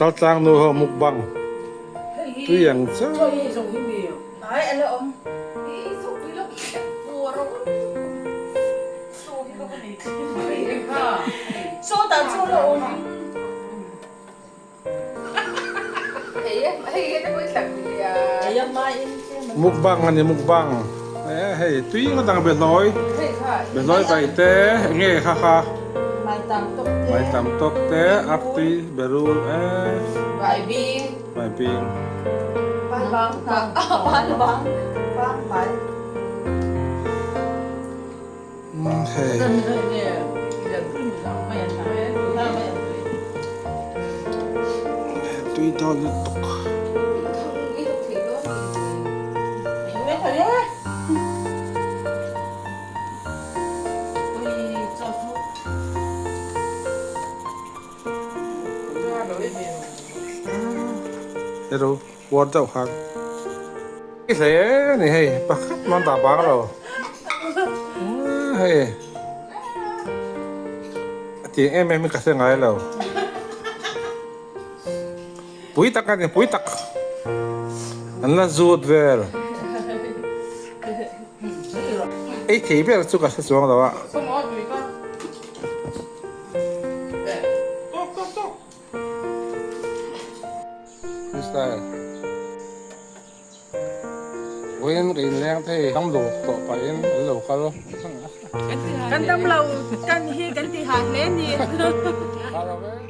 Chaltlang nu ho mukbang tui ang che. Mukbang a ni mukbang e hei tui ngawt ang behlawi behlawi paih te enge kha kha maitam tawk te ak tui berul e baibing hei. Tui dawn lutuk. Ero war deuh khan i hle a ni hei pakhat man dah bang lo hei a tiang em em hi ka hre ngai lo pui tak a ni pui tak an la zut vel ei thei ber chu ka hre chuang lo a. Freestyle. Vawiin ka inleng thei dam lo tawh pahin an lo kal. Kan dam lo kan hi kan ti hah hle ni.